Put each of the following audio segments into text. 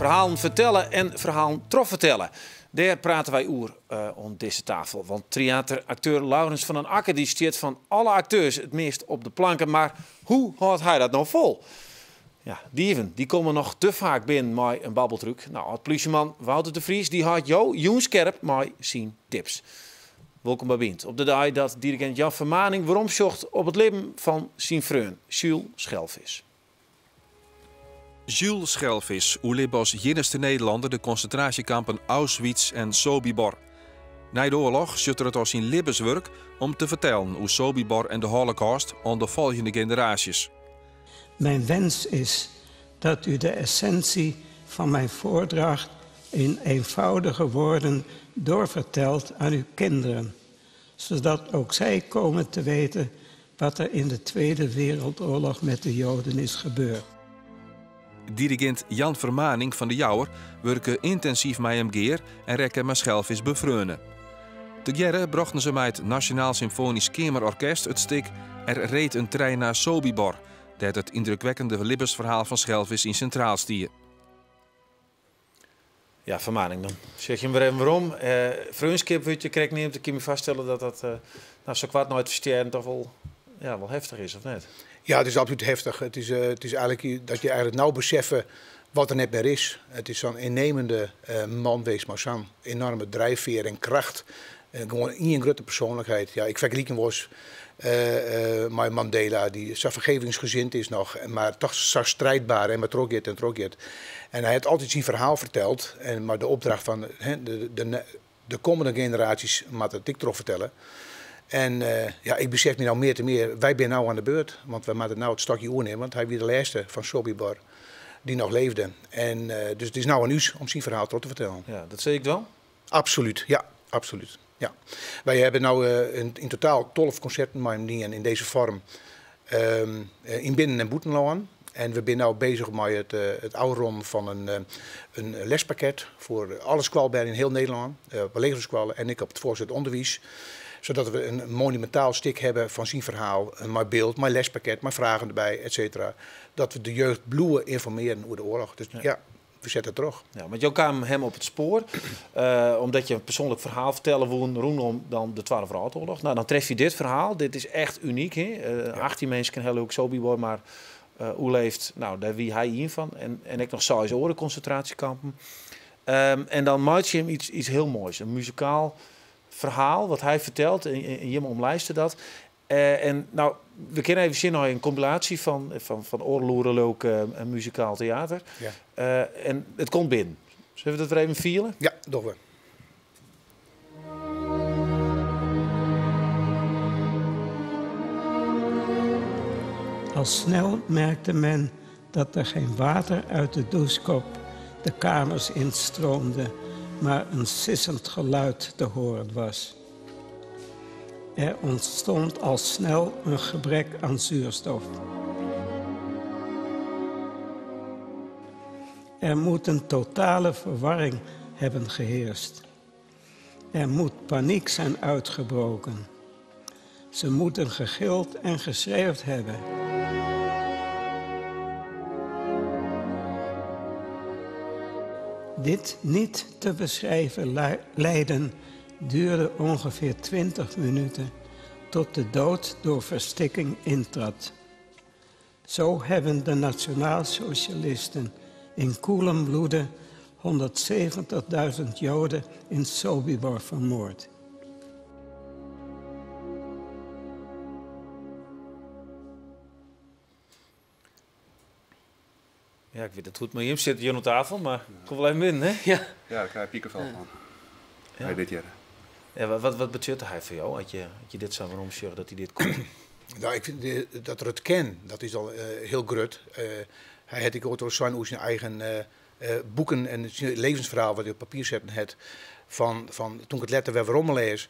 Ferhalen fertelle en ferhalen trochfertelle. Dêr prate wy oer oan dizze tafel. Want Tryater-akteur Laurens van den Akker dy stiet fan alle akteurs it meast op de planken. Mar hoe hâldt hy dat no fol? Ja, dieven dy komme noch te faak binnen mei in babbeltrúk. No, âld-plysjeman Wouter de Vries dy hâldt jo jûn skerp mei syn tips. Wolkom by Bynt op de dei dat dirigint Jan Vermaning weromsjocht op it libben fan syn freon Jules Schelvis. Jules Schelvis oerlibbe as iennichste Nederlanner de konsintraasjekampen Auschwitz en Sobibor. Nei de oarloch sjocht er it as syn libbenswurk om te fertellen oer Sobibor en de Holocaust oan de folgjende generaasjes. Mijn wens is dat u de essentie van mijn voordracht in eenvoudige woorden doorvertelt aan uw kinderen, zodat ook zij komen te weten wat er in de Tweede Wereldoorlog met de Joden is gebeurd. Dirigint Jan Vermaning fan De Jouwer wurke yntinsyf mei him gear en rekke mei Schelvis befreone. Tegearre brochten se mei it Nasjonaal Symfoanysk Keamerorkest it stik Er reed een trein naar Sobibor, dêr't it yndrukwekkende libbensferhaal fan Schelvis yn sintraal stie. Ja, Vermaning, dan sjoch je him wer even werom. Freonskip wurdt je krekt neamd. Ik kin my foarstelle dat dat no, sa koart nei it ferstjerren toch wol, ja, wol heftich is, of net? Ja, it is absolút heftich. It is eigenlik dat je eigenlik no beseffe wat der net mear is. It is sa'n ynnemende man west mei sa'n enoarme drijfveer en kracht. Gewoan ien grutte persoanlikheid. Ja, ik fergelyk him wolris mei Mandela, dy't sa fergevingsgezind is noch, mar toch sa strijdbaar en mar trochgiet en trochgiet. En hy hat altyd syn ferhaal ferteld en mei de opdracht fan de kommende generaasjes moatte it ek trochfertelle. En ja, ik besef my no mear te mear, wy binne no oan de beurt, want wy moatte no it stokje oernimme, want hy wie de lêste fan Sobibor dy't noch leefde. En dus it is no oan ús om syn ferhaal troch te fertellen. Ja, dat sil ik dwaan. Absolút, ja, absolút. Ja. Wy hawwe no yn totaal 12 konserten mei him dien yn dizze foarm yn binnen- en bûtenlân. En we binne no bezich mei it ôfrûnen fan in lespakket foar alle skoalbern yn hiel Nederlân, op de legere skoalle en ek op it fuortset ûnderwiis. Sadat we in monumintaal stik hawwe fan syn ferhaal, mei byld, mei lespakket, mei fragen derby, et cetera. Dat we de jeugd bliuwe ynformearjen oer de oarloch. Dus ja, we sette troch. Ja, want jo kamen him op it spoar, omdat je in persoanlik ferhaal fertelle woenen rûnom dan de Twadde Wrâldoarloch. Nou, dan tref je dit ferhaal. Dit is echt unyk, hè? 18 minsken helle ek Sobibor mar oerleefd. Nou, dêr wie hy ien fan. En ek noch seis oare konsintraasjekampen. En dan meitsje je him iets hiel moais. In muzikaal ferhaal, wat hy fertelt. En jimme omlijste dat. En nou, we kinne even sjen nei in kompilaasje fan oardel oere leuk muzikaal teater. Ja. En it komt binnen. Sille we dat wer even fiele? Ja, dogge we. Al snel merkte men dat er geen water uit de douchekop de kamers instroomde, maar een sissend geluid te horen was. Er ontstond al snel een gebrek aan zuurstof. Er moet een totale verwarring hebben geheerst. Er moet paniek zijn uitgebroken. Ze moeten gegild en geschreeuwd hebben. Dit niet te beschrijven lijden duurde ongeveer 20 minuten tot de dood door verstikking intrad. Zo hebben de nationaalsocialisten in koelen bloede 170.000 Joden in Sobibor vermoord. Ja, ik wit net hoe't it mei jim sit hjir oan tafel, mar ik kom wol even binnen, hè? Ja. Ja, dêr krij ik pikefel fan. Ja. By dit hearre. Ja, wat betsjutte hy foar jo, as je dit sa werom sjogge, dat hy dit koe? Nou, ik fyn dat er it kin, dat is al hiel grut. Hy hat ek oait al sein oer syn eigen boeken en syn levensferhaal wat hy op papier setten hat, fan toen ik it letter wer werom lês,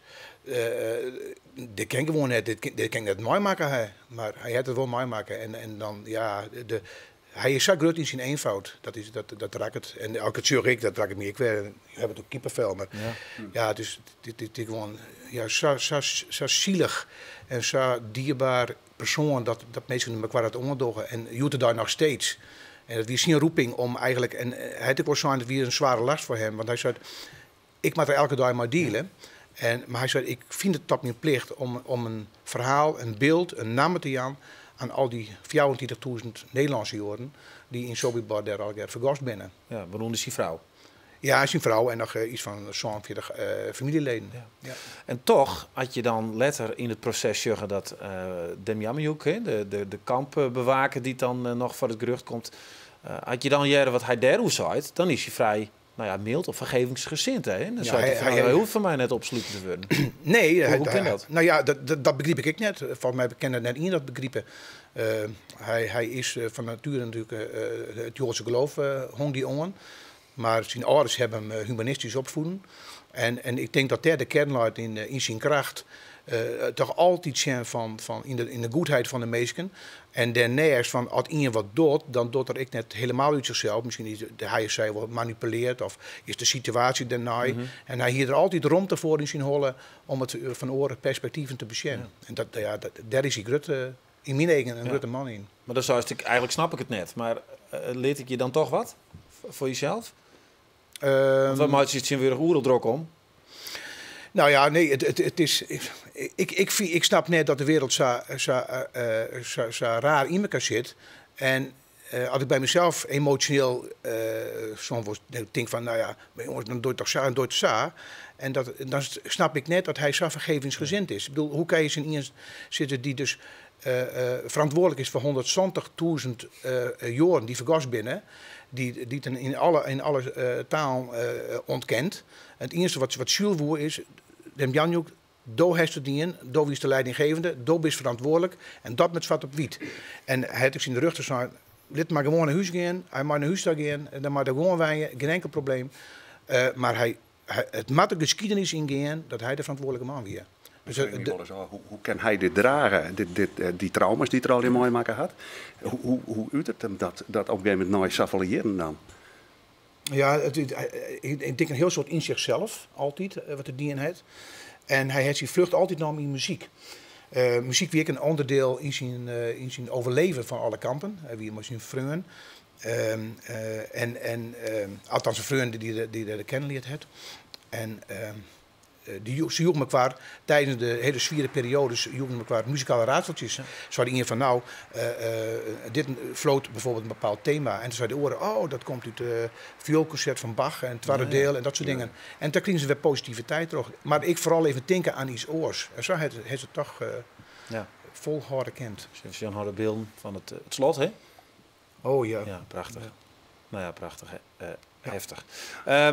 dit kin gewoan net, dit kin ik net meimakke ha. Mar hy hat it wol meimakke en dan, ja, de, hy is sa grut yn syn eenvoud, dat is, dat, dat rakket. En as ik it sjoch ek, dat rakket my ek wer. Je hawwe it oer kippenvel, mar ja, it is, dit, dit, dit gewoan, ja, sa, sa, sa sielich en sa dierber persoan dat minsken mekoar dat oandogge. En hjoed-de-dei noch steeds. En dat wie syn roeping om eigenlijk, en hy hat ek wol sein, dat wie in sware last foar him, want hy sei, ik moat der elke dei mei deale. En, mar hy sei, ik fyn it tot myn plicht om in ferhaal, in byld, in namme te jaan oan al dy 34.000 Nederlânske Joaden dy't yn Sobibor dêr allegear fergast binne. Ja, wêrûnder syn frou. Ja, syn frou en noch iets fan 47 famyljeleden. Ja. Ja. En toch, as je dan letter yn it proses sjogge dat Demjanjuk, hè, de kampbewaker dy't dan noch foar it gerjocht komt, as je dan hearre wat hy dêroer seit, dan is hy frij, nou ja, myld of fergevingsgesind. Hè? Dan Ja, seit hy fan, hy hoecht fan my net opsluten te wurden. Nee, Hoe kin dat? Nou ja, dat begryp ik ek net. Folgens my kin der net ien dat begripe. Hy is fan natuere natuerlik it Joadse geloof hong dy oan. Mar syn âlders hawwe him humanistysk opfieden. En ik tink dat dêr de kearn leit yn syn kracht. Toch altyd sjen fan yn de goedheid fan de minsken. En dêrneist fan as ien wat docht, dan docht er ek net helemaal út sichsels. Miskien is de, hy of sy wol manipuleard of is de situaasje dêrnei. En hy hie der altyd romte foar yn syn holle om it fan oare perspektiven te besjen. En dat, ja, dat, dêr is hy grut, yn myn eagen, in grutte man yn. Mar dan seist, ik, eigenlijk snap ik it net. Mar leart ik je dan toch wat foar jesels? Want wat meitsje je tsjintwurdich oeral drok om? Nou ja, nee, het is, ik snap net dat de wereld sa raar yn elkoar sit. En as ik by mysels emosjoneel soms tink fan, nou ja, mar jonges, dan doe je toch sa en doe je sa. En dan snap ik net dat hy sa fergevingsgezind is. Ik bedoel, hoe kan je in ien sitte dy't dus ferantwurdlik is foar 170.000 Joaden dy't fergast binne, dy't yn alle talen ûntkent. It iennichste wat Jules woe is, Demjanjuk, do hast it dien, do wiest de leidinggevende, do bist ferantwurdlik en dat moat swart op wyt. En hy hat ek syn rjochter sein, lit mar gewoan nei hûs gean, hy mei nei hûs ta gean, dan mei er gewoan wenje, gjin enkel probleem. Mar it moat de geschiedenis yngean dat hy de ferantwurdlike man wie. Dus, Ik frege my wolris ôf, hoe kin hy dit drage, dy trauma's dy't er allegear meimakke hat? Hoe uteret him dat op in gegeven momint nei safolle jierren dan? Ja, ik tink in hiel soad yn sichsels, altyd, wat er dien hat. En hy hat syn flucht altyd nommen yn muzyk. Muzyk wie ek in ûnderdiel yn syn overleven fan alle kanten. Hy wie mei syn freon. En althans in freon dy't er kennen leard hat. En se joegen elkoar tijdens de hiele swiere perioades joegen elkoar muzikale raadseltjes. Sei de ien fan nou, dit floot bijvoorbeeld in bepaald tema. En toen sei de oare, oh, dat komt út het vioolconcert van Bach en het tweede deel en dat soort dingen. En toen kregen ze weer positiviteit terug. Maar ik vooral even denken aan iets oars. En zo heeft het toch volhouden kent. Jan had de beelden van het slot, hè? Oh ja. Ja, prachtig. Nou ja, prachtig, hè? Heftich.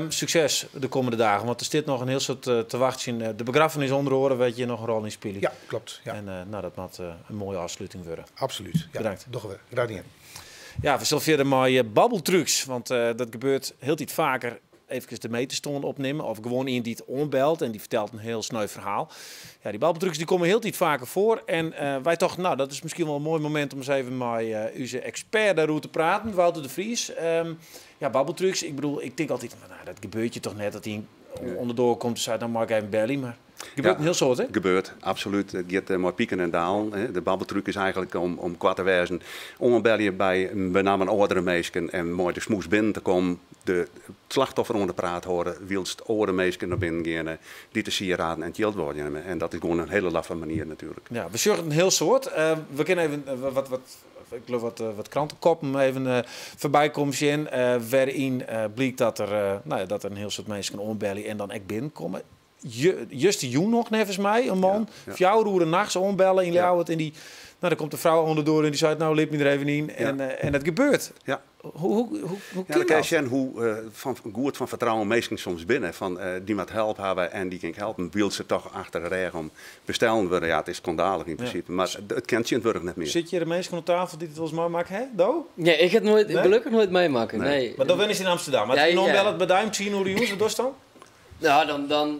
Sukses de kommende dagen, want der stiet noch in hiel soad te wachtsjen. De begraffenis ûnder oare, wêr't je noch in rol yn spylje. Ja, klopt. Ja. En dat moat in moaie ôfsluting wurde. Absolút. Ja, Bedankt. Dogge we. Graach dien. Ja, we sille fierder mei babbeltrucs, want dat gebeurt hieltyd faker. Efkes de meterstân opnimme of gewoan ien dy't oanbelt en dy fertelt in hiel sneu ferhaal. Ja, dy babbeltrucs dy komme hieltyd faker foar en wy tochten, nou, dat is miskien wol in moai momint om ris even mei ús ekspert dêroer te praten, Wouter de Vries. Ja, babbeltrucs, ik bedoel, ik tink altyd, nou, dat gebeurt je toch net dat ien ûnderdoar komt en seit, nou mei ik even belje, mar it gebeurt Ja, in hiel soad, hè? Gebeurt, absolút. It giet mei piken en dalen, hè. De babbeltrúk is eigenlik om koart te wêzen oanbelje by benammen âldere minsken en mei de smoes binnen te kommen, it slachtoffer oan de praat hâlde, wylst oare minsken nei binnen geane dy't de sieraden en it jild weinimme. En dat is gewoan in hiele laffe manier natuerlik. Ja, we sjogge it in hiel soad. We kinne even wat, ik geloof wat krantekoppen even foarby kommen sjen, wêryn blykt nou ja, dat der in hiel soad minsken oanbelje en dan ek binnenkomme. Justerjûn noch, neffens my, in man, 4 oere nachts oanbelle yn Ljouwert en die, nou, dan komt de frou oan de doar en dy seit, nou, lit my der even yn. En it gebeurt. Hoe Ja, kin dan kin je dat? sjen hoe goed fan fertrouwen minsken soms binne. Fan dy moat help hawwe en dy kin ik helpen. Wylst se toch achter de rêch om bestellen wurde. Ja, it is skandalich yn prinsipe. Mar it kin tsjintwurdich net mear. Sit hjir de minsken oan tafel dy't it wolris meimakke ha, do? Nee, ik ha it noait, Nee? gelokkich noait meimakke, Nee. nee. Mar dan wenje se yn Amsterdam. Mar Ja, as je ja. oanbellet by dy om 10 oere jûns, wat dochst dan? Nou, dan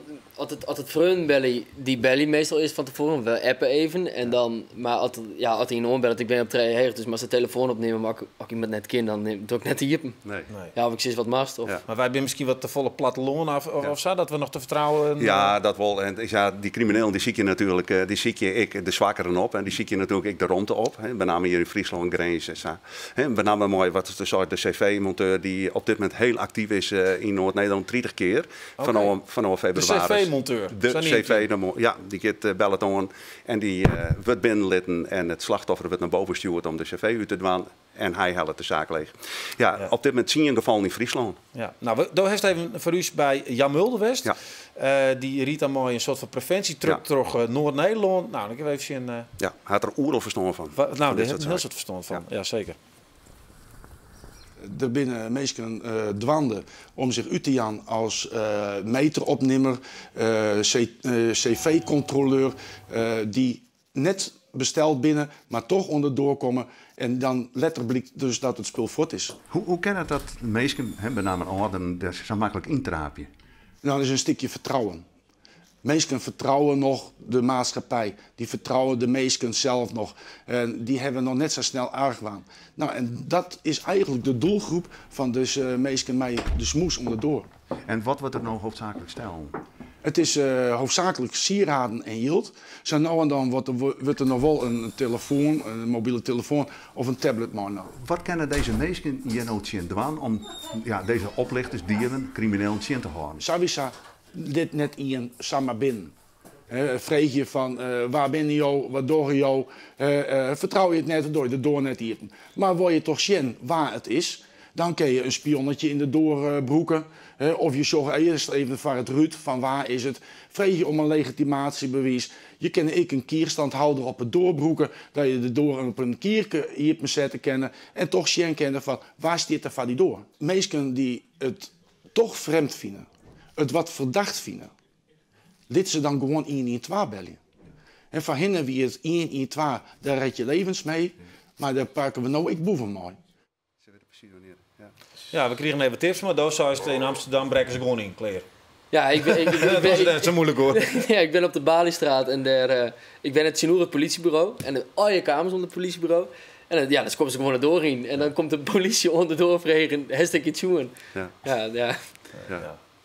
as it freonen belje, dy belje meastal earst fan tefoaren, we appe even. En dan, mar ja, as ien oanbellet, ik bin op trije heech, dus mar se telefoan opnimme, mar as ik iemand net ken, dan doch ik net iepen. Nee. Nee. Ja, of ik sis wat moatst. Of, Ja. Mar wy binne miskien wat te folle plattelân of sa, dat we noch te fertrouwen. Ja, dat wol. En ja, dy kriminelen dy sykje natuerlik, dy sykje ek de swakkeren op en dy sykje natuerlik ek de romte op. Hè, benammen hjir yn Fryslân, Grins en sa. Hè, benammen mei wat is de CV-monteur dy't op dit momint hiel aktyf is yn Noard-Nederlân, 30 kear fanôf De febrewaris. CV-monteur. De Sa neamt CV, ja, dy giet bellet oan en dy wurdt binnenlitten en it slachtoffer wurdt nei boven stjoerd om de CV út te dwaan en hy hellet de saak leech. Ja, op dit momint 10 gefallen yn Fryslân. Ja. Nou, do hast even foar ús by Jan Mulder west. Ja. Dy rydt dan mei in soart fan previnsjetruck troch Noard-Nederlân. Nou, dan kinne we even sjen. Ja, hy hat der oeral ferstân fan. Nou, Fan dêr dit hat soart in hiel saken. soad ferstân fan. Ja, seker. Der binne minsken dwaande om sich út te jaan as meteropnimmer, CV-kontroleur, dy't net besteld binne, mar dochs oan de doar komme. En dan letter blykt dus dat it spul fuort is. Hoe kin it dat minsken, hè, benammen âlderen, dêr sa maklik yntraapje? Nou, dat is in stikje fertrouwen. Minsken fertrouwe noch de maatskippij. Dy fertrouwe de minsken sels noch. En dy hawwe noch net sa snel argwaan. Nou, en dat is eigentlik de doelgroep fan dizze minsken mei de smoes oan de doar. En wat wurdt der no hoofdzaaklik stellen? It is hoofdzaaklik sieraden en jild. Sa no en dan wurdt der noch wol in telefoan, in mobile telefoan of in tablet meinaam. Wat kinne dizze minsken hjir no tsjin dwaan om, ja, dizze oplichters, dieven, kriminelen tsjin te hâlden? Sawiesa lit net ien samar binnen. Hè, freegje fan wa binne jo, wat dogge jo, fertrou je it net, dan doch je de doar net iepen. Mar wol je dochs sjen wa it is, dan kinne je in spionnetje yn de doar brûke. Hè, of je sjogge earst even foar it rút fan wa is it. Freegje om in legitimaasjebewiis. Je kinne ek in kierstandhâlder op de doar brûke, dat je de doar op in kierke iepensette kinne en dochs sjen kinne fan wa stiet der foar dy doar. Minsken dy't it dochs frjemd fine, it wat fertocht fine, lit se dan gewoan 112 belje. En foarhinne wie it 112, dêr rêde je libbens mei, mar dêr pakke we no ek boeven mei. Se witte presys wannear. Ja. Ja, we krigen even tips, mar do seist yn Amsterdam brekke se gewoan yn, klear. Ja, ik Dat ben, was net sa muoilik hoor. Ja, ik bin op de Balistraat en dêr, ik bin tsjinoer it polysjeburo en alle kamers ûnder it polysjeburo. En dan, ja, dan komme se gewoan de doar yn. En dan komt de polysje oan de doar freegjen, hast ek yts sjoen? Ja.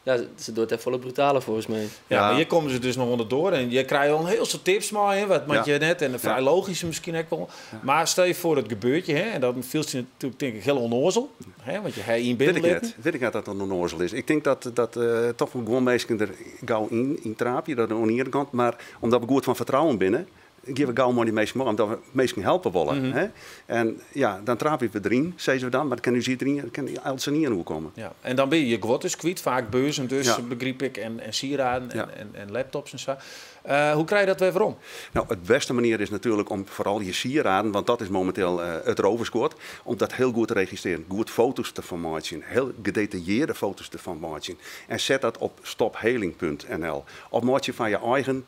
Ja, se docht it folle brutaler folgens my. Ja, mar hjir komme se dus noch oan de doar en je krije al in hiel soad tips mei, hè, wat moat je net en frij logysk miskien ek wol. Mar stel je foar it gebeurt je, hè, en dan fielst je natuerlik tink ik hiel ûnnoazel, hè, want je ha ien Wit ik binnenlitten. net. Wit ik net dat dat ûnnoazel is. Ik tink dat dochs wol gewoan minsken der gau yn traapje, dat oan de iene kant, mar omdat we goed fan fertrouwen binne, gean we gau mei dy minsken om, omdat we minsken helpe wolle. Hè? En ja, dan traapje we deryn, sizze we dan, mar dan kin ús iderien, dan kin eltsenien oerkomme. Ja. En dan binne je je guod dus kwyt, faak beurzen dus, begryp ik, en sieraden en laptops en sa. Hoe krije je dat wer werom? Nou, de bêste manier is natuerlik om foaral je sieraden, want dat is mominteel it rôversguod, om dat hiel goed te registrearjen, goed foto's derfan meitsjen, hiel gedetaillearre foto's derfan meitsjen. En set dat op stopheling.nl. Of meitsje fan je eigen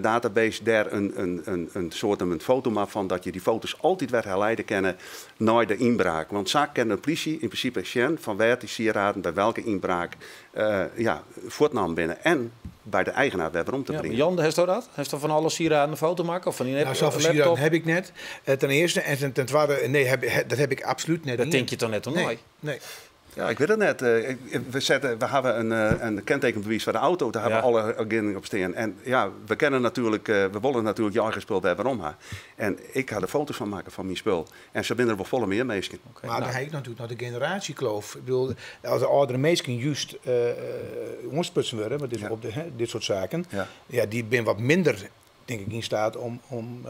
database dêr in soart in fotomap fan, dat je dy foto's altyd wer herleide kinne nei de ynbraak. Want sa kin de polysje yn prinsipe sjen fan wêr't dy sieraden by welke ynbraak ja, fuortnaam binne. En by de eigenaar wer werom te bringen. Jan, hast dat? Hast fan alle sieraden in foto makke? Of fan dy Nou, soveel laptop? sieraden ha ik net. Ten earste. En ten tweede, nee, dat ha ik absolút net. Dat tink je dochs net om Nee, nee? nee. Ja, ik wit it net. We hawwe in kentekenbewiis foar de auto, dêr hawwe we alle dingen op stean. En ja, we kennen natuerlik, we wolle natuerlik je eigen spul wer werom ha. En ik ha der foto's fan makke fan myn spul. En sa binne der wol folle mear minsken. Mar dan ha ik natuerlik noch de generaasjekloof. Ik bedoel, as de âldere minsken just oansprutsen wurde, want dit, op de, hè, dit soart saken, ja, dy binne wat minder, tink ik, yn steat om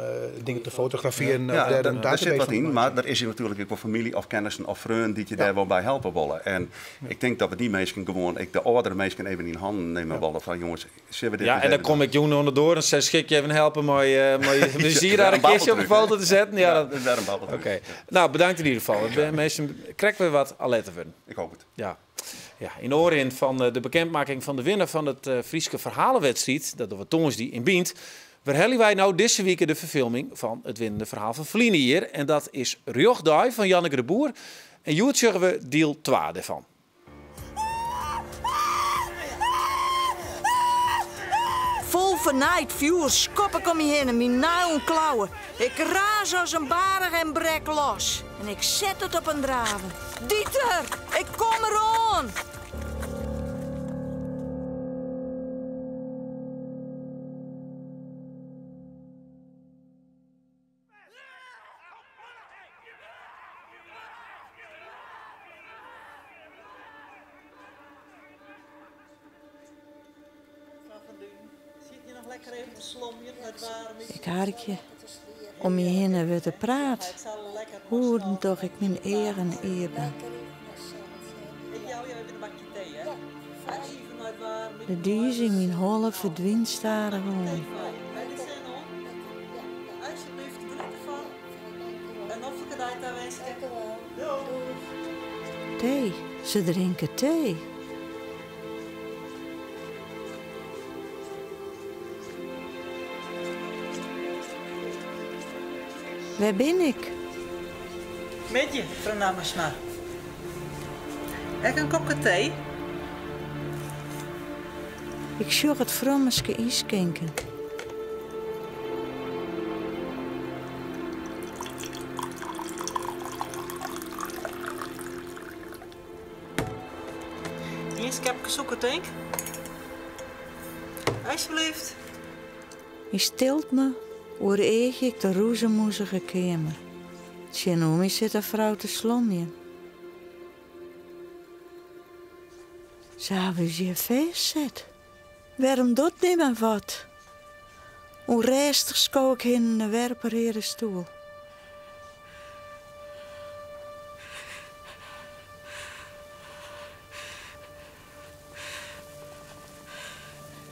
dingen te fotografearjen of Ja, dêr in dêr sit database wat fan te yn, meitsjen. mar der is natuerlik ek wol famylje of kennissen of freonen dy't je dêr wol by helpe wolle. En ik tink dat we dy minsken gewoan, ek de âldere minsken even yn hannen nimme wolle fan jonges, sille we dit Ja, ris en dan even kom ik jûn oan de doar en sis ik je even helpe mei sieraden een kistje op de babbeltruc, foto te setten. Ja, Ja, dat dat is wer in babbeltruc. Oké. Nou, bedankt yn ieder gefal. Minsken krekt wer wat alerter wurde. Ik hoopje it. Ja. Ja, yn oanrin fan de bekendmakking fan de winner fan it Fryske Ferhalewedstriid, dat dogge we tongersdei yn Bynt, werhelje wy no dizze wike de ferfilming fan it winnende ferhaal fan ferline jier. En dat is Rjochtdei fan Janneke de Boer. En hjoed sjogge we diel 2 dêrfan. Fernijt fjoer skop ik om my hinne, myn neilen klauwe. Ik raas as in baarch en brek los. En ik set it op in draven. Dieter, ik kom deroan! Ik harkje. Om my hinne wurdt der praat. Hoeden doch ik myn eagen iepen. De dize yn myn holle ferdwynt stadichoan. Tee, se drinke tee. Wêr bin ik? Middei, frou Nammensma. Ek in kopke tee? Ik sjoch it frommeske ynskinken. Ien skepke sûker, tink. Alsjeblieft. Yn stiltme oereagje ik de rûzemûzige keamer. Tsjinoer my sit in frou te slomjen. Se hawwe ús hjir fêstset. Wêrom docht nimmen wat? Unrêstich sko ik hinne en wer op 'e reade stoel.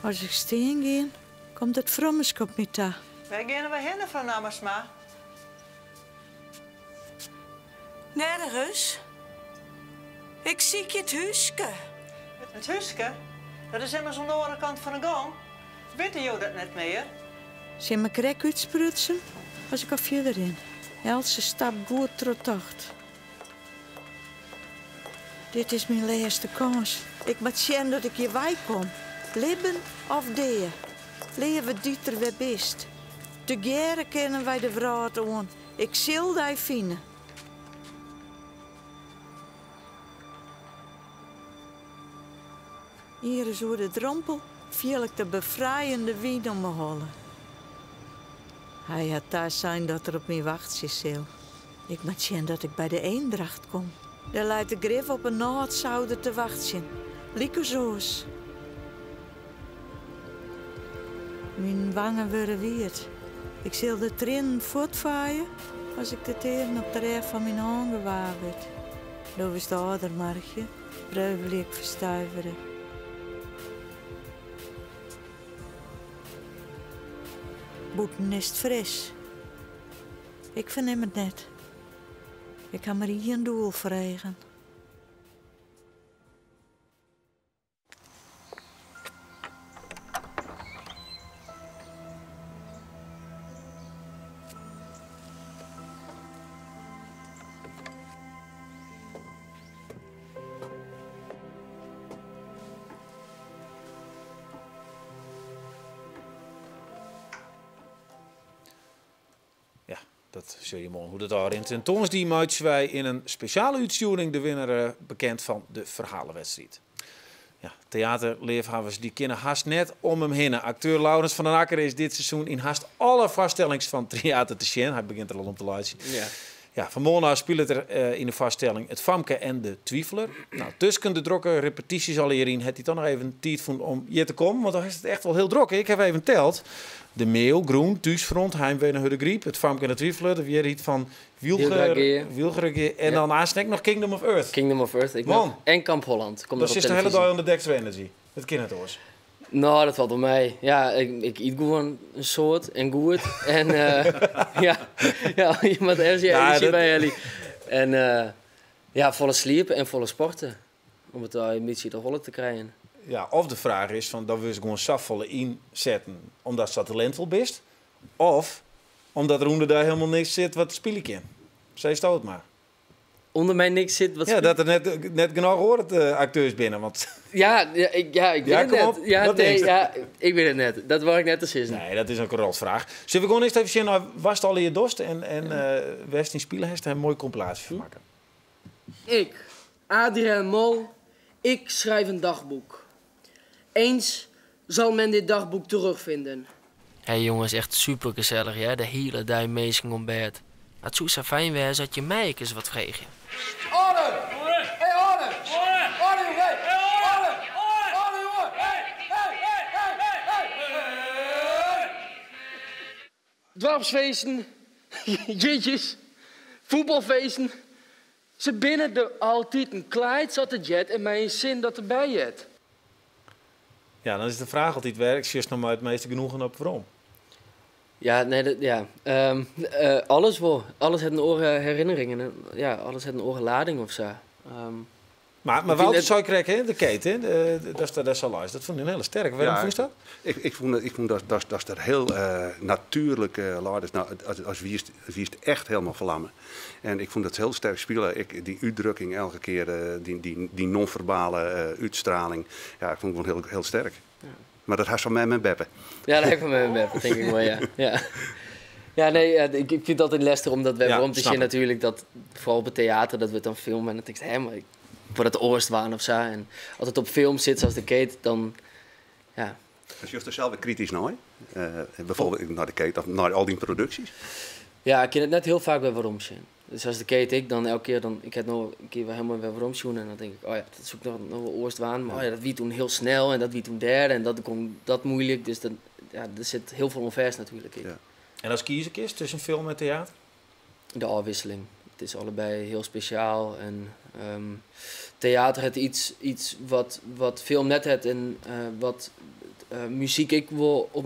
As ik stean gean, komt it frommeske op my ta. Wêr geane wy hinne, frou Nammensma? Nergens. Ik sykje it húske. It húske? Dat is immers oan de oare kant fan de gong. Witte jo dat net mear? Se hawwe my krekt útsprutsen as ik al fierder rin. Eltse stap goed trochtocht. Dit is myn lêste kâns. Ik moat sjen dat ik hjir wei kom. Libben of dea. Leave Dieter, wêr bist? Tegearre kinne wy de wrâld oan. Ik sil dy fine. Ienris oer de drompel fiel ik de befrijende wyn om 'e holle. Hy hat tasein dat er op my wachtsje sil. Ik moat sjen dat ik by de Eendracht kom. Dêr leit er grif op 'e nôtsouder te wachtsjen, lykas oars. Myn wangen wurde wiet. Ik sil de triennen fuortfaaie as ik de tearen op de rêch fan myn hân gewaar wurd. Do wurdst âlder, Marchje, preuvelje ik ferstuivere. Bûten is it fris. Ik fernim it net. Ik ha mar ien doel foar eagen. Ja, dat sil je moarn hoe't it ôfrint. En tongersdei meitsje wy yn in spesjale útstjoering de winner bekend fan de ferhalewedstriid. Ja, teaterleafhawwers dy kinne hast net om him hinne. Akteur Laurens van den Akker is dit seizoen yn hast alle foarstellings fan Tryater te sjen. Hy begjint der al om te laitsjen. Ja. Ja, fan moarn ôf spilet er yn de foarstelling It Famke en de Twifeler. Nou, tusken de drokke repetysjes allegear yn hat hy toch noch even tiid fûn om hjir te kommen, want dan is it echt wol hiel drok. Ik haw even teld. De Meeuw, Groen, Thúsfront, Heimwee naar Hurdegaryp, It Famke en de Twifeler, de Wjerheid fan Wylgeragea. Wylgeragea en dan aanst ek noch Kingdom of Earth. Kingdom of Earth, ek Man. noch. En Kamp Holland komt Dan noch op sitst de hiele televyzje. dei oan de Dexter Energy. Dat kin net oars. No, dat falt wol mei. Ja, ik yt gewoan in soad en goed. En ja, ja, je moatte ergens je Ja, enerzjy dat by helje. En ja, folle sliepe en folle sporte. Om it in bytsje de holle te krijen. Ja, of de fraach is fan dan wurdst gewoan safolle ynsetten omdatst sa talintfol bist, of omdat der ûnder dy hielendal niks sit wat spylje kin. Sis it mar. ûnder my niks sit. Wat Ja, dat der net genôch oare akteurs binne. Want Ja, ik wit Ja, it kom net. op. Ja, Wat nee, tinkst? ja, ik wit it net. Dat doar ik net te sizzen. Nee, dat is ek in rotvraach. Sille we gewoan earst even sjen nei watst allegear dochst en wêr'tst yn spile hast, in moaie kompilaasje fan makke. Ik, Adriaan Mol, ik schrijf een dagboek. Eens zal men dit dagboek terugvinden. Hey jonges, echt super gesellich, ja? De hiele dei minsken oan bêd. Mar it soe sa fijn wêze as je my ek ris wat freegje. Orde! Hey, orde! Orde, jongen! Hey! Orde! Orde, jongen! Hey! Hey! Hey! Hey! Hey! Hey! Doarpsfeesten, jitjes, fuotbalfeesten. Se binne der altiten klaaid sa't it heart en mei in sin dat derby heart. Ja, dan is de fraach altyd wêr sjochst no mei it measte genoegen op werom? Ja, nee, dat, ja. Alles wol. Alles hat in oare herinnering en ja, alles hat in oare lading of sa. Maar Ik fyn Wouter it- sei krekt, hè, de keet, hè, dat is al luister. Dat fûn ik in hiele sterke. Wêrom Ja, fûnst dat? Ik fûn dat der hiel natuerlik leit is. No, as wiest echt hielendal ferlamme. En ik fûn dat hiel sterk spile. Ik, dy útdrukking elke kear, dy non-ferbale útstraling. Ja, ik fûn it gewoan hiel, hiel sterk. Mar dat hast fan mem en beppe. Ja, dat ha ik fan mem en beppe, tink ik wol, ja. Ja. Ja, nee, ja, ik fyn it altyd lestich omdat wy Ja, werom te snap sjen ik. natuerlik dat foaral op it teäter, dat wurdt dan filme en dan tinkst, hè, mar ik wol dat oars dwaan of sa. En as it op film sit, sa as de keet, dan, ja. Sjochst der sels wer kritysk nei? Bygelyks nei de keet of nei al dyn produksjes? Ja, ik kin it net hiel faak wer werom sjen. Dus as de keet ik dan elke kear, dan, ik ha no in kear wer hielendal wer werom sjoen en dan tink ik, oh ja, dat soe ik noch wol oars dwaan. Mar oh ja, dat wie toen hiel snel en dat wie toen dêr en dat gong dat muoilik. Dus dat, ja, der sit hiel folle oan fêst natuerlik ek. En as kieze kinst tusken film en teäter? De ôfwikseling. It is allebei hiel spesjaal en teäter hat yts wat film net hat en wat muzyk ek wol op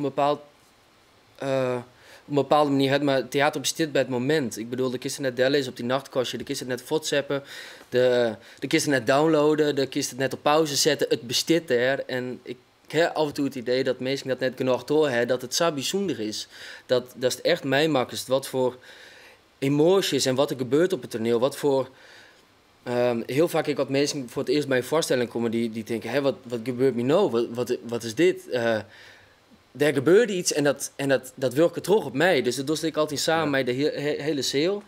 in bepaalde manier hat, mar teäter bestiet by it momint. Ik bedoel, do kinst it net dellizze op dyn nachtkastje, do kinst it net fuortseppe, do kinst it net downloaden, do kinst it net op pauze sette. It bestiet dêr en ik ha af en toe it idee dat minsken dat net genôch troch ha, dat it sa bysûnder is. Datst echt meimakkest wat foar emoasjes en wat der gebeurt op it toaniel, wat foar, hiel faak ek as minsken foar it earst by in foarstelling komme, dy tinke, hè, wat gebeurt my no? Wat is dit? Der gebeurde yts en dat wurke troch op my. Dus dat dochst ek altyd samen mei de hiele seal.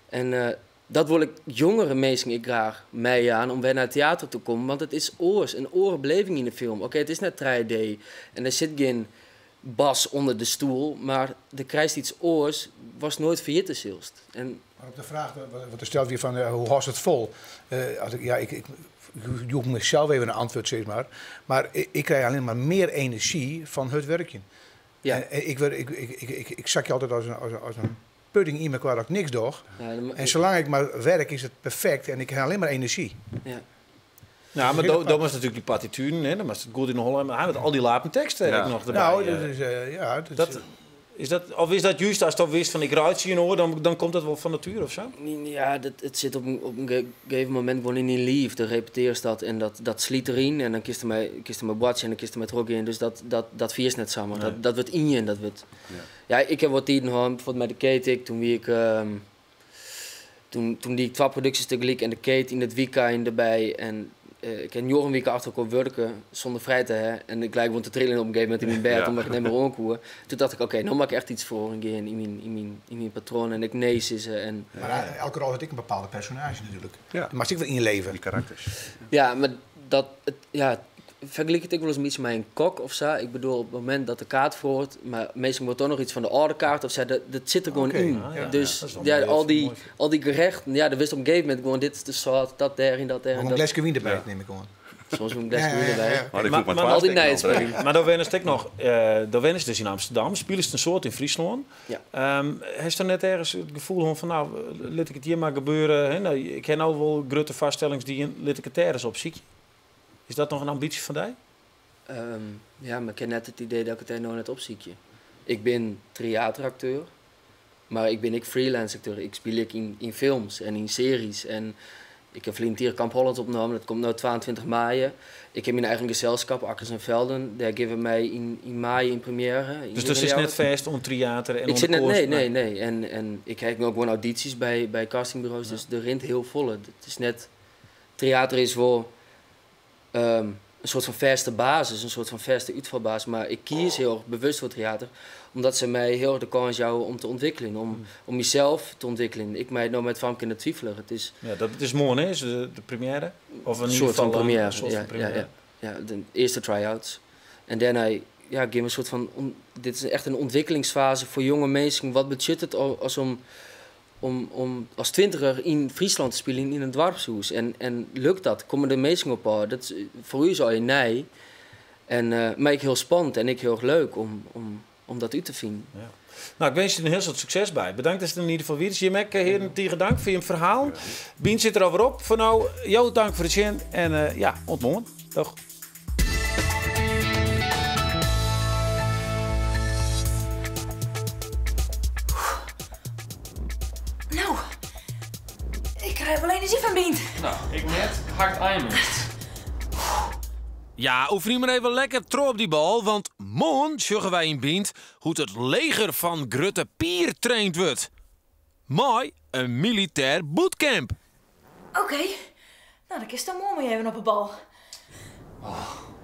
En dat wol ik jongere minsken ek graach meijaan om wer nei it teäter te kommen, want it is oars, in oare beleving yn de film. Oké, it is net 3D en der sit gjin bas ûnder de stoel, mar do krijst yts oars watst noait ferjitte silst. En Mar op de fraach wat der steld wie fan, hoe hâldst it fol? As ik, ja, ik joech mysels even in antwurd, sis mar. Mar ik krij allinne mar mear enerzjy fan hurd wurkjen. En ik, wurd, ik, ik, ik, ik, ik sakje altyd as in pudding yn mekoar as ik niks doch. Ja, dan En salang ik mar wurk is it perfekt en ik ha allinne mar enerzjy. Ja, mar Hiel do apart. moatst natuerlik dy partitueren, hè, dan moatst it goed yn 'e holle hawwe, mar hy hat al dy lapen tekst ek noch derby. Nou, dat is, ja, dat is, Dat, is dat, of is dat juist as do witst fan ik reitsje in oar, dan komt dat wol fan natuere of sa? Ja, it sit op in gegeven momint gewoan yn dyn liif. Do repetearrest dat en dat slyt deryn en dan kinst dermei boartsje en dan kinst dermei trochgean. Dus dat fierst net samar. Dat wurdt yn je en dat wurdt Ja, ik ha wol tiden hân, byfoarbyld mei de Keet ek, toen wie ik, toen die ik 2 produksjes tegelyk en de Keet yn it wykein derby en ik ha 9 wiken achter elkoar wurke sûnder frij te hawwen en ik lei gewoan te trillen op in gegeven momint yn myn bêd, omdat ik net mear oan koe. Toen tocht ik, oké, no moat ik echt yts feroaring gean yn myn patroan en ik nee sizze. En Maar elke rol hat ek in bepaalde personaazje natuerlik. Dêr moatst ek wer yn leve. Dy karakters. Ja, mar dat, it, ja, fergelyk it ek wolris in bytsje mei in kok of sa. Ik bedoel, op it momint dat de kaart feroaret, mar meastal wurdt toch noch yts fan de âlde kaart of sa, dat sit der gewoan yn. Dus, Dat is wel ja, moai, dat is moai. al dy gerechten, ja, dan witst op in gegeven momint gewoan, dit is de sâlt, dat dêr en dat dêr en Maar een dat. gleske wyn derby, nim ik oan. Soms in gleske wyn derby. Maar ik voel me Maar twaalf al die stikken nights, al man. Mar dan wennest ek noch, dan wennest dus yn Amsterdam, spilest in soad yn Fryslân. Hast der net ergens it gefoel hân fan, no, lit ik it hjir mar gebeuren, hè? No, ik ha no wol grutte foarstellings dien, lit ik it dêr ris op sykje. Is dat noch in ambysje fan dy? Ja, mar ik ha net it idee dat ik it dêr no net opsykje. Ik bin teäterakteur, mar ik bin ek freelance akteur. Ik spylje ek yn films en yn searjes en Ik ha ferline tiid Kamp Holland opnommen, dat komt no 22 maaie. Ik ha myn eigen geselskap, Akkers en Velden, dêr gean we mei yn maaie yn premjêre. Dus do sitst net fêst oan Tryater en Ik sit net, nee, nee, nee. En ik ha ek no gewoan audysjes by castingburo's, dus der rint hiel folle. It is net, Tryater is wol in soart fan fêste basis, in soart fan fêste útfalbasis. Mar ik kies hiel erch bewust foar Tryater, omdat se my hiel erch de kâns jouwe om te ûntwikkeljen, om, om mysels te ûntwikkeljen. Ik mei no mei it famke en de twifeler. It is Ja, dat is moarn, hè, is de premjêre? Of in soart ieder fan geval premjêre, een soart ja, fan premjêre. ja, ja. Ja, de earste try-outs. En dêrnei, ja, gean we in soart fan, dit is echt in ûntwikkelingsfaze foar jonge minsken. Wat betsjut it as om om as twintiger yn Fryslân te spyljen yn in doarpshûs. En lukt dat? Komme der minsken op ôf? Dat is foar ús allegear nij. En, mar ek hiel spannend en ek hiel erch leuk om dat út te finen. Ja. Nou, ik winskje der in hiel soad sukses by. Bedankt datst der yn ieder gefal wiest. Jim ek, hearen, tige dank foar jim ferhalen. Bynt sit der alwer op foar no. Jo dank foar it sjen en ja, oant moarn. Doeg. No, ik krij wol enerzjy fan Bynt. No, ik net. Ha ik it mist. Ja, oefenje mar even lekker troch op dy bal, want moarn sjogge wy yn Bynt hoe't it leger fan Grutte Pier traind wurdt. Mei in militêr bootcamp. Oké, no dan kinst dan moarn mei even op 'e bal. Oh.